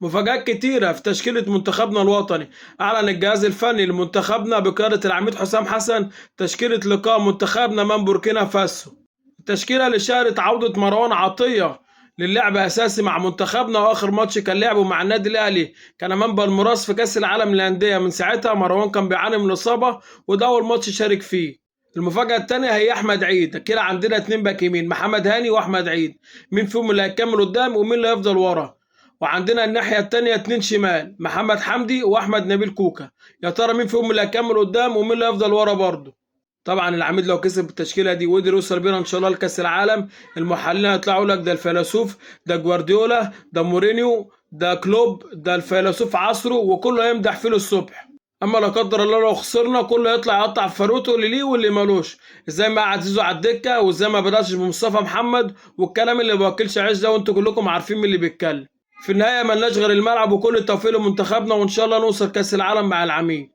مفاجآت كتيرة في تشكيلة منتخبنا الوطني. أعلن الجهاز الفني لمنتخبنا بقيادة العميد حسام حسن تشكيلة لقاء منتخبنا من بوركينا فاسو. التشكيلة اللي شهدت عودة مروان عطية للعب أساسي مع منتخبنا، وآخر ماتش كان لعبه مع النادي الأهلي كان أمام بالميراس في كأس العالم للأندية. من ساعتها مروان كان بيعاني من إصابة، وده أول ماتش شارك فيه. المفاجأة التانية هي أحمد عيد. كده عندنا 2 باك يمين، محمد هاني وأحمد عيد، مين فيهم اللي هيكمل قدام ومين اللي هيفضل ورا؟ وعندنا الناحية التانية 2 شمال، محمد حمدي وأحمد نبيل كوكا، يا ترى مين فيهم اللي هيكمل قدام ومين اللي هيفضل ورا برضه؟ طبعا العميد لو كسب التشكيلة دي وقدر يوصل بينا ان شاء الله لكاس العالم، المحللين هيطلعوا لك ده الفيلسوف، ده جوارديولا، ده مورينيو، ده كلوب، ده الفيلسوف عصره، وكله هيمدح فيه للصبح. اما لا قدر الله لو خسرنا كله يطلع يقطع فروته اللي ليه واللي مالوش، ازاي ما قعد زيزو على الدكة، وازاي ما بداش بمصطفى محمد، والكلام اللي ما باكلش عيش ده، وانتوا كلكم عارفين مين اللي بيتكلم. في النهاية ملناش غير الملعب، وكل التوفيق لمنتخبنا، وان شاء الله نوصل كاس العالم مع العميد.